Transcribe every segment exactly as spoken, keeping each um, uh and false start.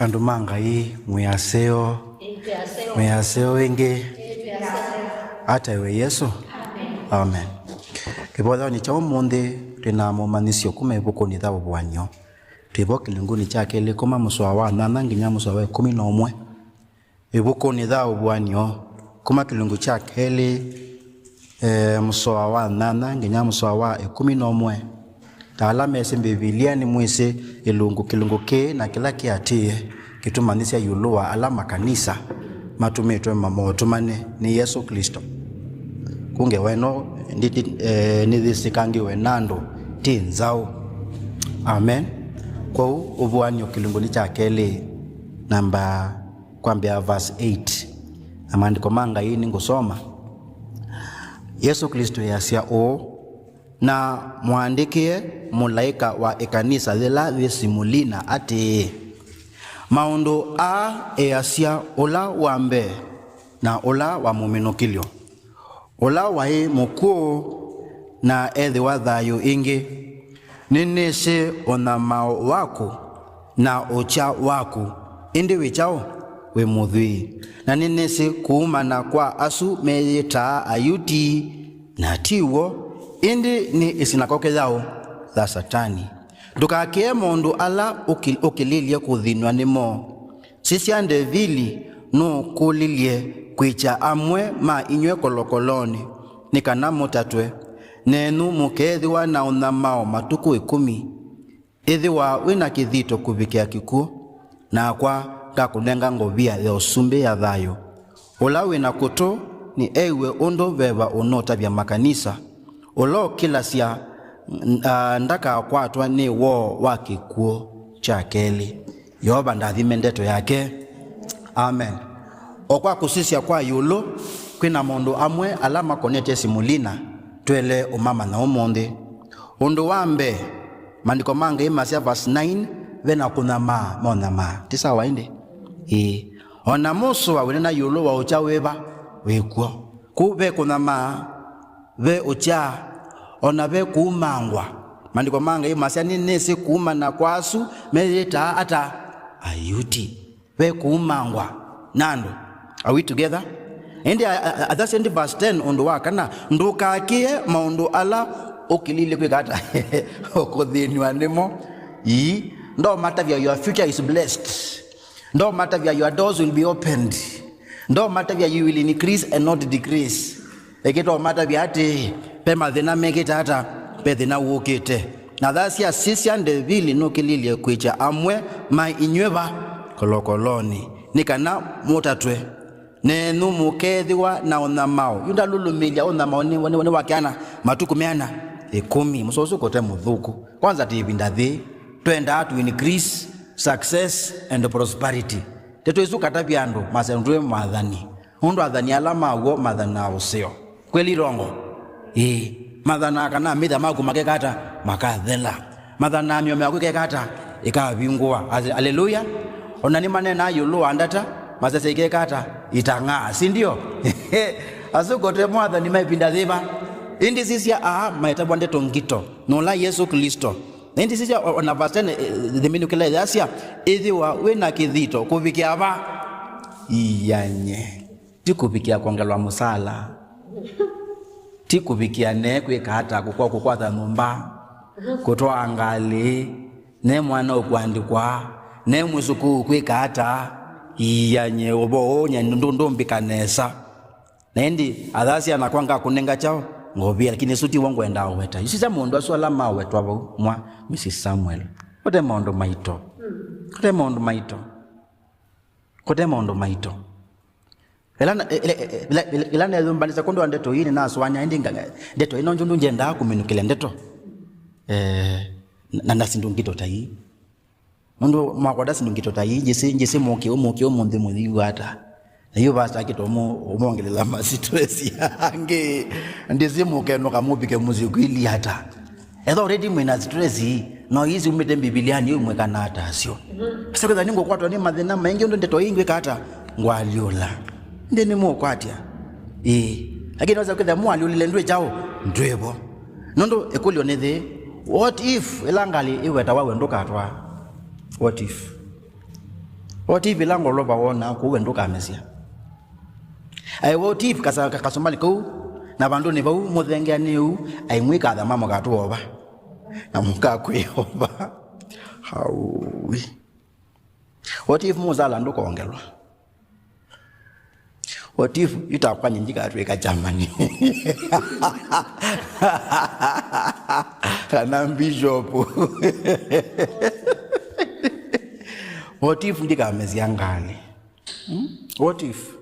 Andũ ma Ngai, mwĩ aseo, mwĩ aseo ĩngĩ. Ataĩwe Yesũ. Amen. Kĩvoyonĩ kya ũmũnthĩ, twĩ na momanyĩsyo kuma ĩvukunĩ ya Ũvuan'yo. Twĩ vo kĩlungunĩ kya kelĩ, kuma mũsoa wa nyanya nginya mũsoa wa ĩkũmi na ũmwe. Ĩvukunĩ ya Ũvuan'yo, kuma kĩlungu kya kelĩ, e, mũsoa wa nyanya nginya mũsoa wa ĩkũmi na ũmwe. Ta ala mesĩ Mbivilianĩ, mwĩsĩ ĩlungu, kĩlungu kĩĩ na kĩla kĩatĩĩe kĩtũmanyĩsya ĩũlũ wa ala makanisa matũmĩtwe ma-, motũmane nĩ Yesũ Klĩsto. Ku ngewa ĩno ndi-, ndi-, e, nĩyĩsĩkangĩwe na andũ, ti nzaũ. Amen. Kwoou, Ũvuan'yo kĩlungunĩ kya kelĩ, namba kwambĩa verse eight. Na maandĩko ma Ngai nĩngũsoma. Yesũ Klĩsto easya ũũ, "Na mũandĩkĩe mũlaĩka wa ĩkanisa yĩla yĩ Simulina atĩĩ, maũndũ aa easya ũla wa mbee na ũla wa mũminũkĩlyo, ũla waĩ mũkw'ũ na ethĩwa thayũ ĩngĩ. Nĩnĩsĩ ũnyamao waku na ũkya waku, ĩndĩ wĩ kyaũ? Wĩ mũthwii. Na nĩnĩsĩ kuumana kwa asu meyĩtaa Ayuti, na ti w'o, ĩndĩ nĩ ĩsinakoke yaũ? Ya Satani. Ndũkakĩe maũndũ ala ũki-, ũkĩlĩlye kũthĩnw'a nĩmo. Sisya, Ndevili nũkũlilye kwĩkya amwe ma inyw'ĩ kolokolonĩ, nĩ kana mũtatwe, nenyu mũkeethĩwa na ũnyamao matukũ ĩkũmi. Ĩthĩwa wĩ na kĩthito kũvikĩa kĩkw'ũ, nakwa ngakũnenga ngovia ya ũsumbĩ ya thayũ. Ũla wĩ na kũtũ nĩ ew'e ũndũ veva ũnũtavya makanisa. Ũla ũkĩlasya, n-, a, ndakakwatwa nĩ woo wa kĩkw'ũ kya kelĩ." Yeova ndathime ndeto yake. Amen. O kwa kũsisya kwa ĩũlũ, kwĩ na maũndũ amwe ala makonetye Simulina twaĩle ũmamanya ũmũnthĩ. Ũndũ wa mbee, Maandĩko ma Ngai masya verse nine, ve na kũnyamaa, monyamaa. Ti sawa ĩndĩ? Ĩĩ. O na mũsũa wĩneena ĩũlũ wa ũkya wĩva wĩ kw'o. Kũu ve kũnyamaa, ve ũkya, o na ve kũumangwa. Maandĩko ma Ngai masya, "Nĩnĩsĩ kuumana kwa asu meyĩtaa ata? Ayuti." Ve kũumangwa na andũ. Are we together? Ĩndĩ a-, a-, athasya ĩndĩ verse ten, ũndũ wa kana, "Ndũkakĩe maũndũ ala ũkĩlĩlye kwĩka ata? Ũkũthĩnw'a nĩmo." Ii, ndomatavya your future is blessed. Ndomatavya your doors will be opened. Ndomatavya you will increase and not decrease. Ĩkĩtomatavya atĩ, ve mathĩna mekĩte ata? Ve thĩna wũkĩte. Na thasya, sisya, Ndevili nũkĩlĩlye kwĩkya amwe ma inyw'ĩ va kolokolonĩ, nĩ kana mũtatwe, nenyu mũkeethĩwa na ũnyamao. Yu ndalũlũmĩlya ũnyamao nĩ, nĩ, nĩ wa kĩana matukũ meana? Ĩkũmi. Mũsoa ũsu kũte mũthũku. Kwanza, ti ĩvinda thĩ. Twendaa to increase success and prosperity. Ndeto isu katavya andũ masya twĩ mathani. Nũndũ athani ala ma w'o mathanaa ũseo. Kweli rongo? Ĩĩ. Mathanaa kana mĩtha maku makeka ata? Makathela. Mathanaa mĩomo yaku ĩkeka ata? Ĩkavingũa. Ale-, aleluya. Ona nĩmaneenaa ĩũlũ wa ndata, masese ikeka ata? Itang'aa, si ndio? Asu kote mwathani ma ĩvinda yĩva? Ĩndĩ sisya, aa maetavwa ndeto ngito, nũla Yesũ Klĩsto. Na ĩndĩ sisya, o-, ona verse ten, eh, thĩminũkĩla yasya, ĩthĩwa wĩ na kĩthito kũvikĩa va? Iany'e. Ti kũvikĩa kwongelwa mũsala. Ti kũvikĩa ne kwĩka ata, kũkwa-, kũkwata nyũmba, kũtwaa ngalĩ, ne mwana ũkũandĩkwa, ne mũsukuu kwĩka ata. Iany'e ũvoo ũũ, nye ndũ-, ndũmbĩka nesa. Na ĩndĩ athasya, nakwa ngakũnenga kyaũ? Ngovia, lakini ĩsu tiw'o ngwendaa ũweta. Yu sisya maũndũ asu ala mawetwa vau mwa Missus Samuel. Kũte maũndũ maito. Kũte maũndũ maito. Kũte maũndũ maito. Ĩla na-, ĩ-, ĩ-, ĩ-, ĩla, ĩla, ĩla neeyũmbanĩsya kwondũ wa ndeto ii, nĩnasũanĩa ĩndĩ nga-, ndeto ĩno njũndũ njendaa kũminũkĩlya ndeto. Eh, na, na sindu ngito ta ii. Nũndũ mwakwata sindu ngito ta ii, njĩsĩ, njĩsĩ mũkĩ, mũkĩ ũmũnthĩ mũyĩw'a ata? Na yu pastor akĩta ũmũ-, ũmongelela ma stress angĩ, njĩsĩ mũkenũka mũvike mũsyĩ kwĩli ata? Etha already mwĩna stress ii, no ii siumĩte Mbivilianĩ, yu mwĩkana ata asyo? Sasa kwĩtha nĩngũkwatwa nĩ mathĩna maingĩ ũndũ ndeto ii ngwĩka ata? Ngwalyũla. Ĩndĩ nĩmũkwatya? Ĩĩ. Lakini wesa kwĩtha mwalyũlile ndwĩ kyaũ? Ndwĩvo. Nũndũ ĩkũlyo nĩ yĩĩ, what if ĩla ngalĩ ĩwetawa we ndũkatwaa? What if? What if ĩla ngolova wonaa kũu we ndũkamesya? Ai, what if kasa-, ka-, kasũmbali kau na vandũnĩ vau mũthengeanĩ ũu, ai, mwĩkatha ma mũkatũova na mũkakwĩova? Haui. What if mũsala ndũkongelwa? What if yu takwa nyie ndikatw'ĩka chairman? Kana bishop? What if ndikamesya ngalĩ? Hmm? What if?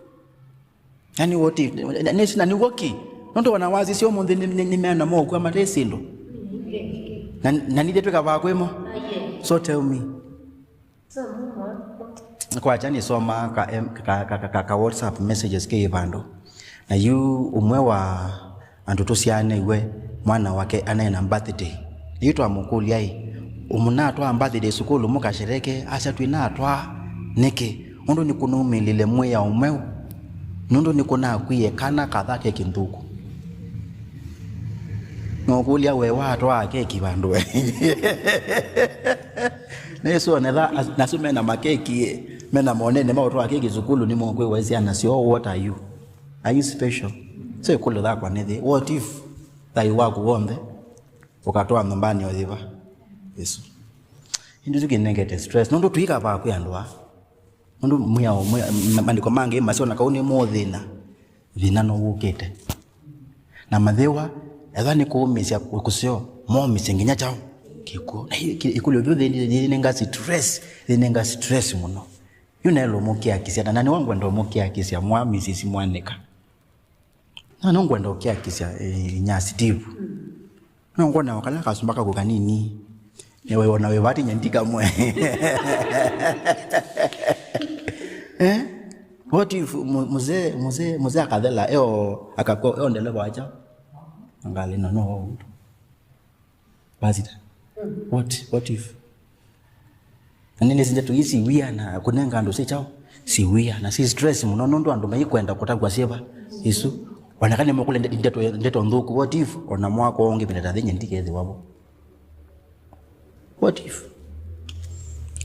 Yani, what if? Nĩsĩ na nĩw'o ki. Nũndũ ona wasisya ũmũnthĩ nĩ, nĩ, nĩ meana mokua mate syĩndũ. Na, na nithe twĩka vakwĩmo. So tell me. Kwakya nĩsomaa ka, em, ka, ka, ka, ka, ka WhatsApp messages ke vandũ. Na yu ũmwe wa andũ tũsyaanĩw'e, mwana wake anaĩ na birthday. Na yu twamũkũlya-ĩ, "Mũnatwaa birthday sukulu mũkashereke?" Asya, "Twĩnatwaa." "Nĩkĩ?" "Nũndũ nĩkũnaumĩlile mwĩao mweũ. Nũndũ nĩkũnakwie kana katha keki nthũku." Nokũlya, "We watwaa keki vandũ we?" Nĩsonetha nasu mena makeki, mena monene ma ũtwaa keki sukulu, nĩmokwĩwa syana syoo, "What are you? Are you special?" So ĩkũlyo yakwa nĩthi, what if thayũ waku w'onthe ũkatwaa nyũmbanĩ o yĩva? Ĩsu. Ĩndĩ tũkĩnengete stress. Nũndũ tũikavaa kwĩ andũ aa. Nũndũ mwĩao, mwĩ-, ma-, maandĩko mangĩ masyo na kau nĩ mũthĩna. Thĩna nũwũkĩte. Na mathĩwa, ethwa nĩ kũũmĩsya kũseo, momĩsye nginya kyaũ? Kĩkw'ũ. Na ĩ-, kĩ-, ĩkũlyo vyu yĩnenga stress, yĩnenga stress mũno. Yu nelũ mũkĩakisya, na, na nĩwa ngwenda ũmũkĩakisya, mwa Misisi Mwanĩka. Na no ngwenda ũkĩakisya, eh, nya Steve. No ngwona o kala kasumba kaku kanini. Ewe ona we vati nyandi kamwe. Eh? What if mu-, mzee, mzee, mzee akathela, eo akakua, eo ndeleva wacha? Angali no, no. Pastor, what, what if? Na nĩnĩsĩ ndeto ii si wia na kũnenga andũ si kyaũ? Si wia na si stress mũno, nũndũ andũ maikwenda kũtavw'a syĩva isu. Ona kana nĩmũkũlya nde-, ndeto, ndeto nthũku, what if ona mwaka ũngĩ ĩvinda ta yĩĩ ndikethĩwa vo? What if?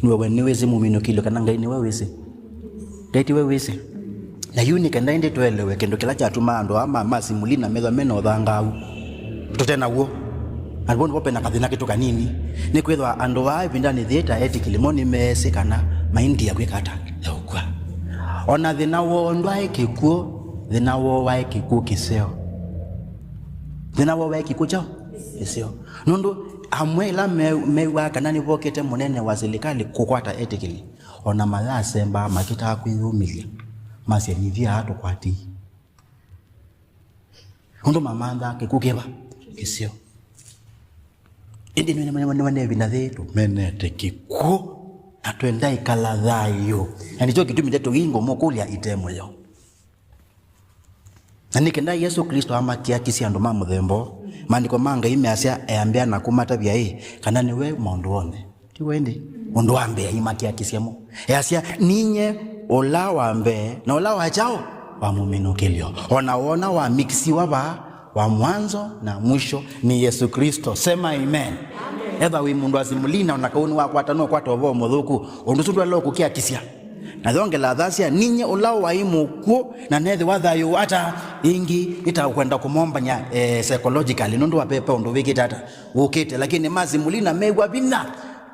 Nĩwe, we nĩwĩsĩ mũminũkĩlyo kana Ngai nĩwe wĩsĩ? Ngai tiwe wĩsĩ? Na yu nĩ kenda ĩndĩ tũelewe kĩndũ kĩla kyatumaa andũ aa ma, ma Simulina methwa mena ũthangaau tũte naw'o. Na vau nĩvo pena kathĩna kĩtũ kanini. Nĩkwĩthwa andũ aa ĩvindanĩ yĩĩ ta etĩkĩli mo nĩmeesĩ kana maindia kwĩka ata? Theũkw'a. O na thĩna woo ndwaĩ kĩkw'ũ, thĩna woo waĩ kĩkw'ũ kĩseo. Thĩna woo waĩ kĩkw'ũ kyaũ? Kĩseo. Nũndũ amwe ĩla me-, mew'aa kana nĩvokĩte mũnene wa silikalĩ kũkwata etĩkĩli, o na mayasembaa makĩtaa kwĩyũmĩlya, masya, "Nyithya aa tũkwatei." Nũndũ mamanthaa kĩkw'ũ kĩva? Kĩseo. Ĩndĩ nĩwe, nĩwe, nĩwe, nĩwe ĩvinda yĩĩ tũmenete kĩkw'ũ, na twenda ĩkala thayũ. Na nĩkyo kĩtumi ndeto ii ngũmũkũlya ite mũyo. Na nĩ kenda Yesũ Klĩsto amakĩakisye andũ ma mũthemba ũũ. Maandĩko ma Ngai measya, eambĩa na kũmatavya ĩ, kana nĩwe maũndũ onthe. Ti w'o ĩndĩ? Ũndũ wa mbee aimakĩakisye mo. Easya, "Ninyie ũla wa mbee na ũla wa kyaũ? Wa mũminũkĩlyo." O na wona wamikisiwa vaa, wa mwanzo na mwisho ni Yesu Kristo. Sema amen. Amen. Etha wĩ mũndũ wa Simulina, ona kau nĩwakwata, nũkwata ũvoo mũthũku, ũndũ ũsu ndwaĩle kũkĩakisya. Na yongela athasya, "Ninyie ũla waĩ mũkw'ũ, na nethĩwa thayũ ata ĩngĩ." Nĩtakwenda kũmombany'a, eh, psychologically, nũndũ wa pepa ũndũ wĩkĩte ata, wũkĩte. Lakini ma Simulina mew'a vinya,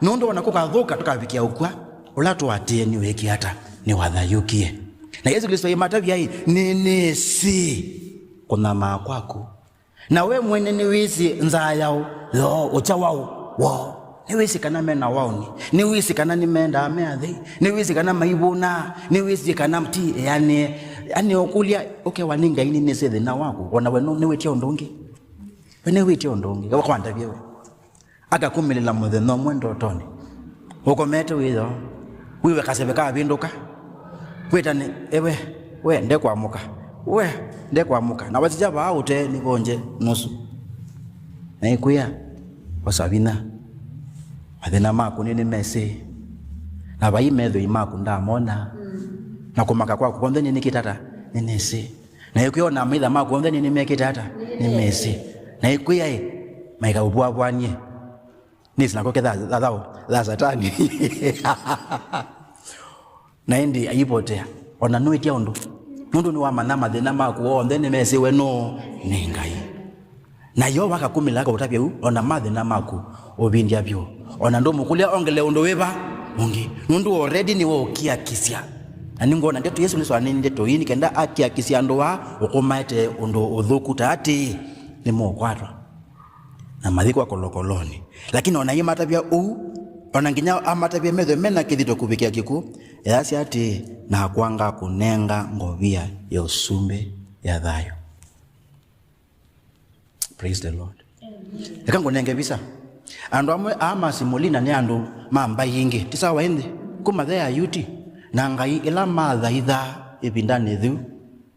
nũndũ ona kũkathũka tũkavikĩa ũkw'a, ũla tũatĩe nĩwĩkie ata? Nĩwathayũkie. Na Yesu Kristo aimatavya ĩ, "Nĩnĩsĩ kũnyamaa kwaku." Na we mwene nĩwĩsĩ nzaa yaũ, yoo, ũkya waũ, woo. Nĩwĩsĩ kana me na waũni. Nĩwĩsĩ kana nĩmendaa me athei. Nĩwĩsĩ kana maivũnaa. Nĩwĩsĩ kana ti eanĩe. Ani ũkũlya, ũkewa nĩ Ngai nĩnĩsĩ thĩna waku. O na we nũ-, nĩwĩtya ũndũ ũngĩ. We nĩwĩtya ũndũ ũngĩ. Ũkwandavya we. Akakumĩlĩla mũthenya ũmwe ndotonĩ. Ũkomete wĩyo. Wĩwe kaseve kavĩndũka. Kwĩtane, ewe, we, ndekwamũka. We, ndekwamũka. Na wasisya vaa ũtee nĩvonje nusu. Na ĩkwĩa, osa vinya. Mathĩna maku nĩnĩmesĩ. Na vai methoi maku ndamona. Na kũmaka kwaku kw'onthe nĩnĩkĩte ata? Nĩnĩsĩ. Na ĩkwĩa ona maitha maku onthe nĩnĩmekĩte ata? Nĩmesĩ. Na ĩkwĩa ĩ, maikaũvũavũanie. Nĩsĩ nako ketha thathao tha Satani. Na ĩndĩ aivotea, o na nũĩtya ũndũ, nũndũ nĩwamanya mathĩna maku onthe nĩmesĩwe nũũ? Nĩ Ngai. Na Yeova akakumĩla akaũtavya ũu, o na mathĩna maku ũvindya vyũ, o na ndũmũkũlya ongele ũndũ wĩva ũngĩ, nũndũ already nĩwe ũkiakisya. Na nĩngwona ndeto Yesũ nĩswanĩe ndeto ii nĩ kenda akiakisya andũ aa ũkũmaete ũndũ ũthũku ta atĩĩ, nĩmũũkwatwa na mathikwa kolokolonĩ. Lakini o na aimatavya ũu, o na nginya amatavya methwe me na kĩthito kũvikĩa kĩkw'ũ, easya atĩĩ, "Nakwa ngakũnenga ngovia ya ũsumbĩ ya thayũ." Praise the Lord. Eka ngũnenge visa. Andũ amwe aa ma Simulina nĩ andũ ma mbaĩ ingĩ, ti sawa ĩndĩ? Kuma the Ayuti na Ngai ĩla mathaithaa ĩvindanĩ yĩu,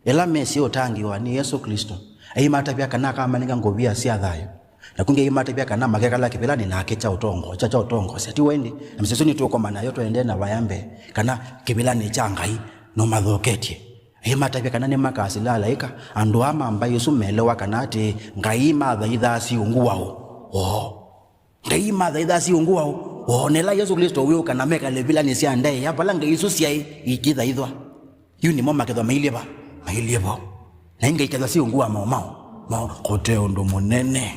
ĩla mesie ũtangĩĩwa nĩ Yesũ Klĩsto, aimatavya kana akamanenga ngovia sya thayũ. Na kũngĩ aimatavya kana makekala kĩvĩlanĩ nake kya ũtongo, kya, kya ũtongoesya. Ti w'o ĩndĩ? Na mĩsyĩ ĩsu nĩtũkoma nayo tũendee na vaya mbee, kana kĩvĩlanĩ kya Ngai nũmathoketye. Aimatavya kana nĩmakasila alaĩka. Andũ aa ma mbaĩ ĩsu meelewa kana atĩ Ngai mathaithaa syĩ ungu wa ũ-, woo. Ngai mathaithaa syĩ ungu wa ũ-, woo. Na ĩla Yesũ Klĩsto wĩũka na mekale vilanĩ sya ndaĩa vala ngai isu syaĩ ikĩthaithwa, yu nĩmo makethwa mailyĩ va? Mailyĩ vo. Na ĩ ngai kethwa syĩ ungu wa maũmao mao, kote ũndũ mũnene.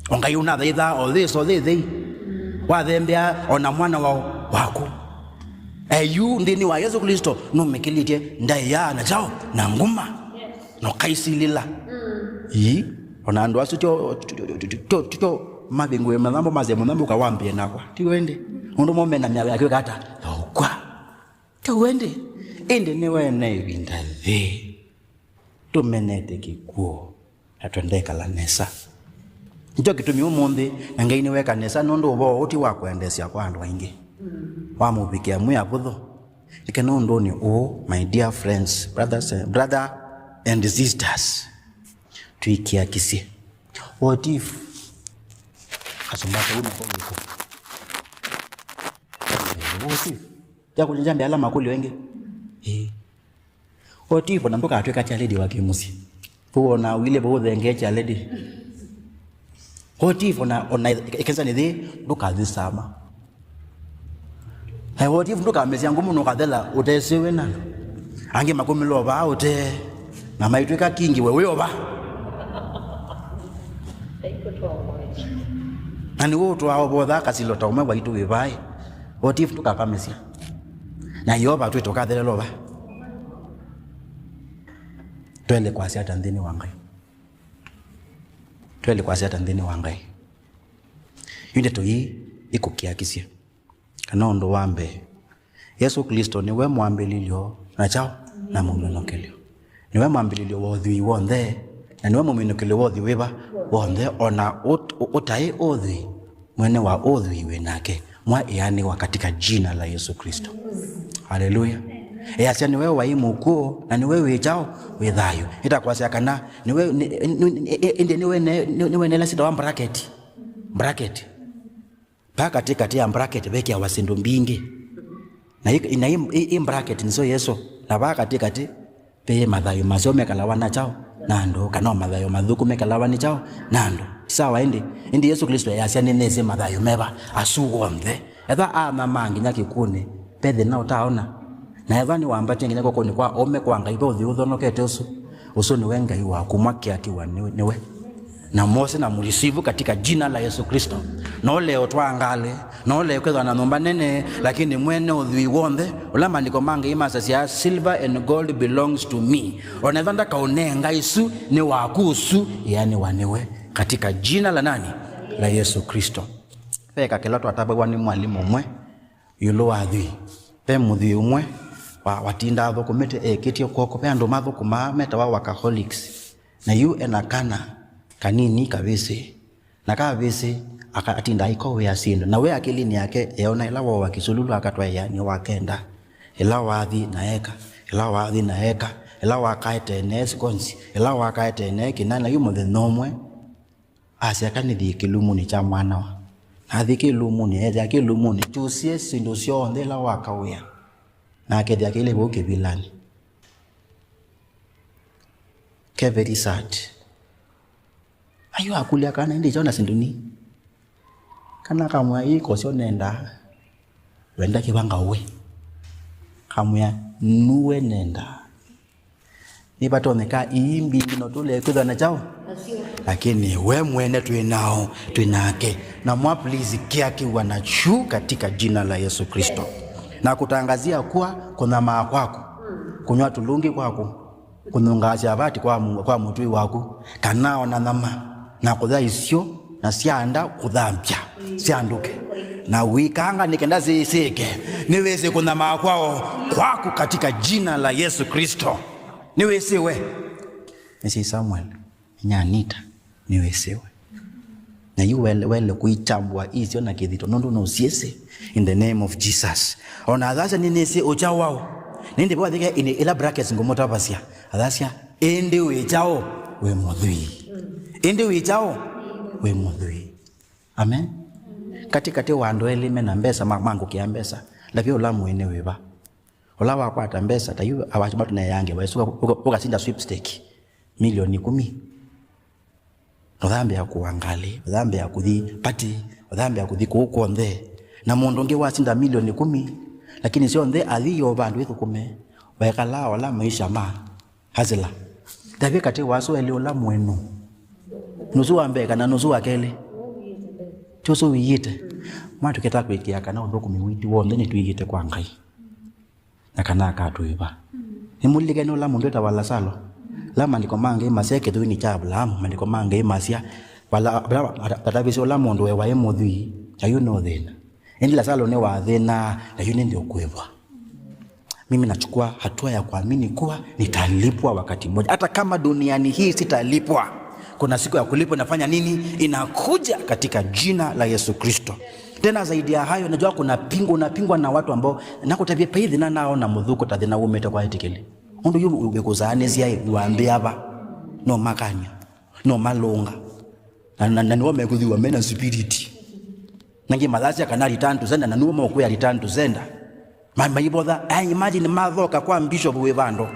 O Ngai ũnathaithaa o this o thĩthei, wathembea o na mwana wao waku. E yu nthĩnĩ wa Yesũ Klĩsto nũmĩkĩlĩtye ndaĩa na kyaũ na nguma, na ũkaisilĩla. Ii, o na andũ asu tyo, tyo, tyo, tyo mavingũe mathambo masya mũthambo ũkawambĩe nakwa. Ti w'o ĩndĩ? Ũndũ mo mena mĩao ya kwĩka ata? Ya ũkw'a. Ti w'o ĩndĩ? Ĩndĩ nĩ wene ĩvinda thĩ tũmenete kĩkw'ũ na twendekala nesa. Nĩkyo kĩtumi ũmũnthĩ na Ngai nĩweka nesa, nũndũ ũvoo ũũ ti wa kwendeesya kwa andũ aingĩ. Wamũvikĩa mwĩ avũthũ. Nĩkĩ nũndũnĩ ũũ, my dear friends, brothers and, brother and sisters, tũikiakisye. What if kasumba kau nako gĩko? What if? Yakũlya njambe ala makũlyo ĩngĩ. Ĩĩ. What if ona ndũkatw'ĩka chair lady wa kĩmũsyĩ? Kũu ona ũilye vau ũthengee chair lady. What if ona, ona ĩkanisa nĩ thĩ ndũkathi sama? Eh, what if ndũkamesya ngũmũ na ũkathela ũtesĩwe na andũ? Angĩ makũmĩlwa vaa ũte na maitw'ĩka kingi we wĩ o va? Na nĩwe ũtwaa ũvotha akasilo ta ũmwe waitũ wĩ vaĩ. What if ndũkakamesya? Na Yeova twĩte ũkathelelwa va? Twaĩle kwasya ata nthĩnĩ wa Ngai? Twaĩle kwasya ata nthĩnĩ wa Ngai? Yu ndeto ii ikũkiakisye kana ũndũ wa mbee, Yesũ Klĩsto nĩwe mwambĩlĩlyo na kyaũ na mũminũkĩlyo. Nĩwe mwambĩlĩlyo wa ũthwii w'onthe, na nĩwe mũminũkĩlyo wa ũthwii wĩva? W'onthe, o na ũt-, ũ-, ũtaĩ ũthwii. Mwene wa ũthwii wĩ nake, mwa ĩanĩwa katika jina la Yesu Kristo. Haleluya. Easya nĩwe waĩ mũkw'ũ, na nĩwe wĩ kyaũ? Wĩ thayũ. Nĩtakwasya kana nĩwe, nĩ-, nĩ-, nĩ-, ĩndĩ nĩwe ne-, nĩ-, nĩwe nela sitawa bracket. Bracket. Vaa katĩkatĩ ya bracket vekĩawa syĩndũ mbingĩ. Na ĩ, na ĩ, ĩ, ĩ bracket nĩsyo Yesũ. Na vaa katĩkatĩ ve mathayũ maseo mekalawa na kyaũ? Na andũ, kana o mathayũ mathũku mekalawa nĩ kyaũ? Na andũ. Ti sawa ĩndĩ? Ĩndĩ Yesũ Klĩsto easya nĩnĩsĩ mathayũ meva asu onthe. Ethwa aanamaa nginya kĩkw'ũnĩ, ve thĩna ũtaaona? Na ethwa nĩwambatie nginya kw'okonĩ kwa ũme kwa Ngai, ve ũthwii ũthonokete ũsu? Ũsu nĩwe Ngai waku, mwakiakiwa nĩ, nĩwe. Na mwose na mũreceive katika jina la Yesu Kristo. No leo twangalĩ, no leo kwĩthwa na nyũmba nene, lakini mwene ũthwii w'onthe, ũla maandĩko ma Ngai masasya, "Silver and gold belongs to me." Ona ethwa ndakaũnenga, isu nĩ waku, ũsu ĩanĩwa nĩwe. Katika jina la nani? La Yesu Kristo. Ve kakĩla twatavaw'a nĩ mwalimũ ũmwe ĩũlũ wa athwii. Ve mũthwii ũmwe wa, watindaa athũkũmĩte ekĩtye kw'oko. Ve andũ mathũkũmaa metawa workaholics. Na yu ena kana kanini kavĩsĩ. Na kavĩsĩ aka-, atindaa aikoea syĩndũ. Na we akĩlinĩ yake eona ĩla wooa kĩsululu akatwaĩa nĩ wa kenda. Ĩla wathi na eka, ĩla wathi na eka, ĩla wakaete nee skonzi, ĩla wakaete nee kĩna, na yu mũthenya ũmwe asya, "Eka nĩthi kĩlumunĩ kya mwanawa." Na athi kĩlumunĩ, ethĩa kĩlumunĩ kyusĩe syĩndũ syonthe ila wakaũĩa, na akethĩa kĩlĩ vau kĩvilanĩ. Ke very sad. Ayu akũlya kana, "Ĩndĩ kyona syĩndũ ni?" Kana akamwĩa, "Ĩĩ kosyo nendaa." Wenda kĩvanga ũwe. Amwĩa, "Nue nenda." Nĩvatonyeka ii mbingĩ no tũle kwĩthwa na kyaũ? Lakini we mwene twĩ nao, twĩ nake. Na mwa please kia kĩw'ũ na kyu katika jina la Yesu Kristo. Na kũtangazia kwa kũnyamaa kwaku, kũnyw'a tũlungi kwaku, kũnyungaasya vati kwa mu-, kwa mũtũi waku, kana ona nyama, na kũya isyo, na syanda kũthambya, syandũke. Na wĩkanga nĩ kenda syĩsĩke, nĩwĩsĩ kũnyamaa kwao kwaku katika jina la Yesu Kristo. Nĩwĩsĩ we. Nĩsĩ Samuel, nyanita, nĩwĩsĩ we. Na yu wele, wele kũikyambwa isyo na kĩthito, nũndũ nũsyĩsĩ, in the name of Jesus. Ona athasya nĩnĩsĩ ũkya wao. Nĩndĩ vathike ĩla brackets ngũmũtavasya. Athasya, "Ĩndĩ wĩ kyaũ? Wĩ mũthwii." Ĩndĩ wĩ kyaũ? Wĩ mũthwii. Amen. Katĩ katĩ wa andũ elĩ me na mbesa, ma-, mangũkĩa mbesa, lavya ũla mwene wĩva? Ũla wakwata mbesa ta yu, awaci matuneange waisũka, ũka-, ũkasinda sweepstake milioni ikũmi. Ũthambĩa kũa ngalĩ, ũthambĩa kũthi party, ũthambĩa kũthi kũu kw'onthe. Na mũndũ ũngĩ wasinda milioni ikũmi, lakini syonthe athi yo vandũ ithũkũme, wekalaa ola maisha ma hustler. Tavye katĩ wa asu elĩ ũla mwenu. Nusu wa mbee kana nusu wa kelĩ? Ti ũsu wĩyĩte. Mwa tũketa kwĩkĩa kana ũthũkũmi witũ w'onthe nĩtwĩyĩte kwa Ngai. Na kana akatũĩva. Nĩmũlilikane ũla mũndũ wĩtawa Lasalo? La maandĩko ma Ngai masya kĩthũinĩ kya Avalaamu, maandĩko ma Ngai masya, vala, vala, vatavisye ũla mũndũ wewa e mũthwii, na yu nũthĩna. Ĩndĩ Lasalo nĩwathĩnaa, na yu nĩnthĩ ũkũĩvwa. Mimi nachukua hatua ya kuamini kuwa nitalipwa wakati mmoja. Hata kama duniani hii sitalipwa, kuna siku ya kulipwa inafanya nini? Inakuja katika jina la Yesu Kristo. Tena zaidi ya hayo, najua kuna pingo, unapingwa na watu ambao, nakũtavye vai thĩna nao na mũthũku ta thĩna umĩte kwa etĩkĩli. Ũndũ yu wĩkũsaanĩsya ĩ, wambĩa va? No makany'a, no malũnga. Na, na, na nĩwo mekũthiwa mena spirit. Na angĩ mathasya kana return to sender, na nĩwo meũkwĩa return to sender. Ma-, maivotha, I imagine mathoka kwa bishop wĩ vandũ.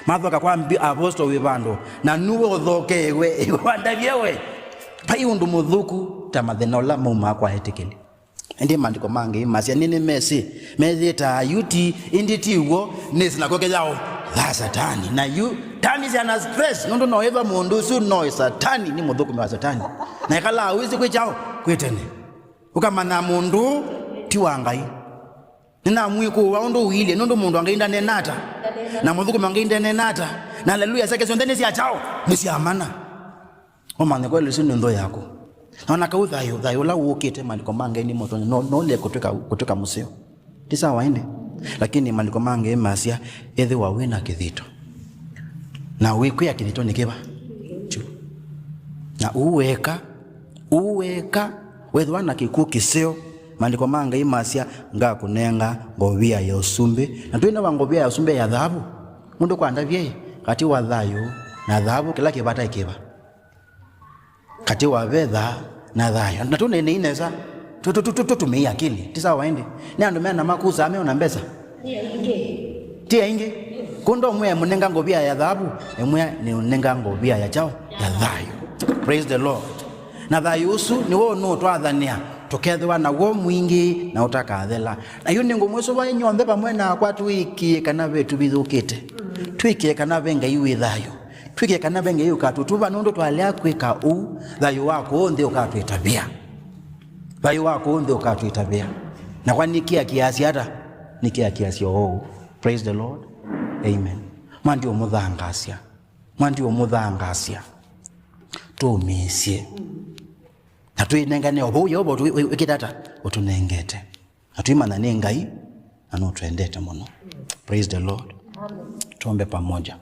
Mathoka kwa bi-, apostle wĩ vandũ. Na nĩwe ũthokeewe, wandavye we. Vai ũndũ mũthũku ta mathĩna ũla maumaa kwa etĩkĩli. Ĩndĩ maandĩko ma Ngai masya, nĩnĩmesĩ, meyĩtaa ayuti, ĩndĩ ti w'o, nĩ sinagoke yao ya Satani. Na yu, tani syana stress, nũndũ no ĩva mũndũ ũsu no ĩ Satani, nĩ mũthũkũmi wa Satani. Na ĩkalaa wĩsĩ kwĩ kyaũ? Kwĩ tene. Ũkamanya mũndũ ti wa Ngai. Nĩnamwĩkũũa ũndũ ũilyĩ, nũndũ mũndũ wa Ngai ndanena ata, na mũthũkũmi wa Ngai ndanena ata, na haleluya syake syonthe nĩ sya kyaũ? Nĩ sya mana. Ũmanye kweli ũsu nĩ nthũ yaku. Na ona kau thayũ, thayũ ũla wũkĩte, maandĩko ma Ngai nĩmo ũtonya, no, no ũleke kũtwĩka, kũtwĩka mũseo. Ti sawa ĩndĩ? Lakini maandĩko ma Ngai masya, ethĩwa wĩ na kĩthito. Na wĩkwĩa kĩthito nĩ kĩva? Kyu. Na ũu weka, ũu weka, wethĩwa na kĩkw'ũ kĩseo, maandĩko ma Ngai masya, ngakũnenga ngovia ya ũsumbĩ. Na twĩnewa ngovia ya ũsumbĩ ya thavu. Mũndũ kwandavye, katĩ wa thayũ na thavu, kĩla kĩvata kĩva? Katĩ wa vetha na thayũ. Na tũneenei nesa, tũ-, tũ-, tũ-, tũ-, tũtũmĩei akili. Ti sawa ĩndĩ? Nĩ andũ mena makusaa meona mbesa? Ti aingĩ. Kũndũ ũmwe mũnenga ngovia ya thavu, ĩmwe nĩ ũnenga ngovia ya kyaũ? Ya thayũ. Praise the Lord. Na thayũ ũsu nĩw'o ũnũtwathanĩa, tũkethĩwa naw'o mwingĩ na ũtakathela. Na yu nĩngũmwĩsũva inyw'onthe vamwe nakwa twĩkĩe kana ve tũvithũkĩte. Twĩkĩe kana ve Ngai wĩ thayũ. Twĩkĩe kana ve Ngai ũkatũtũva, nũndũ twalea kwĩka ũu, thayũ wa kũũ nthĩ ũkatwĩtavĩa. Thayũ wa kũũ nthĩ ũkatwĩtavĩa. Na kwa nĩkĩa kĩasya ata? Nĩkĩa kĩasya ũũ. Praise the Lord. Amen. Mwa ndiũmũthangaasya. Mwa ndiũmũthangaasya. Tũmĩĩsye. Na twĩnengane o vau Yeova ũtũ-, wĩ-, wĩkĩte ata? Ũtũnengete. Na twĩmanya nĩ Ngai, na nũtwendete mũno. Praise the Lord. Tuombe pamoja.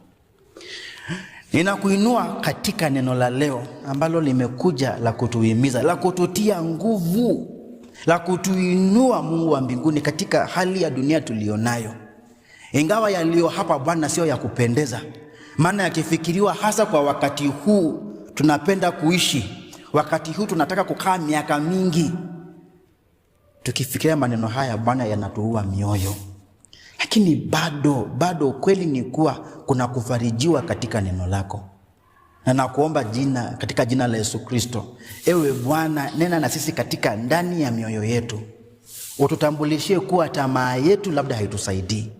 Ninakuinua katika neno la leo ambalo limekuja la kutuhimiza, la kututia nguvu, la kutuinua, Mungu wa mbinguni, katika hali ya dunia tulionayo. Ingawa yaliyo hapa, Bwana, sio ya kupendeza, maana yakifikiriwa hasa kwa wakati huu tunapenda kuishi, wakati huu tunataka kukaa miaka mingi. Tukifikiria maneno haya, Bwana, yanatuua mioyo. Lakini bado, bado ukweli ni kuwa kuna kufarijiwa katika neno lako. Na nakuomba jina, katika jina la Yesu Kristo, ewe Bwana, nena na sisi katika ndani ya mioyo yetu. Ututambulishie kuwa tamaa yetu labda haitusaidii.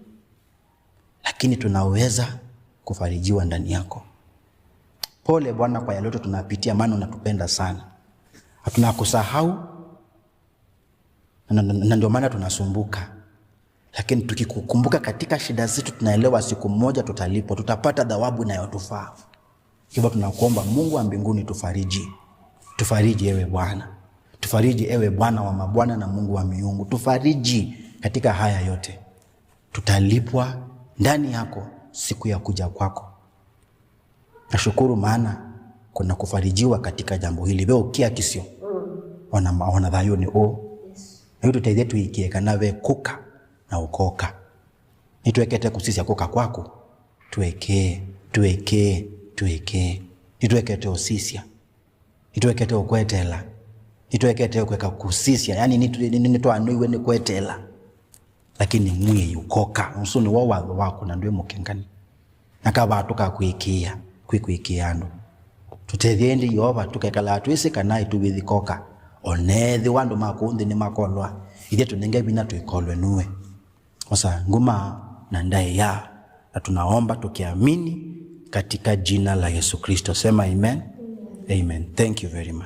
lakini tunaweza kufarijiwa ndani yako. Pole Bwana kwa yale yote tunapitia, maana unatupenda sana. Hatunakusahau, na, na, na ndio maana tunasumbuka. Lakini tukikukumbuka katika shida zetu, tunaelewa siku moja tutalipwa, tutapata thawabu inayotufaa. Hivyo tunakuomba Mungu wa mbinguni, tufariji. Tufariji ewe Bwana. Tufariji ewe Bwana wa mabwana na Mungu wa miungu. Tufariji katika haya yote. Tutalipwa ndani yako siku ya kuja kwako. Nashukuru maana kuna kufarijiwa katika jambo hili. Ve ũkĩa kĩsio. Ona ma-, ona thayũnĩ ũũ. Na yu tũteithye tũikĩe kana ve kũka na ũkoka. Nĩtwekete kũsisya kũka kwaku. Twekee, twekee, twekee. Nĩtwekete ũsisya. Nĩtwekete ũkwetela. Nĩtwekete ũkweka kũsisya. Yani nĩtwanũiwe nĩ kwetela. Lakini mwĩĩ ũkoka. Ũsu nĩwo watho waku na ndwĩ mũkengani. Na kavaa tũkakwĩkĩĩa, kwĩ kwĩkĩĩa andũ. Tũtethye ĩndĩ Yeova, tũkekala twĩsĩ kana ĩtũvĩthi koka. Onethĩwa andũ ma kũũ nthĩ nĩmakolwa, ithyĩ tũnenge vinya tũikolwe nue. Osa nguma na ndaĩa, na tunaomba tukiamini katika jina la Yesu Kristo. Sema amen. Amen. Thank you very much.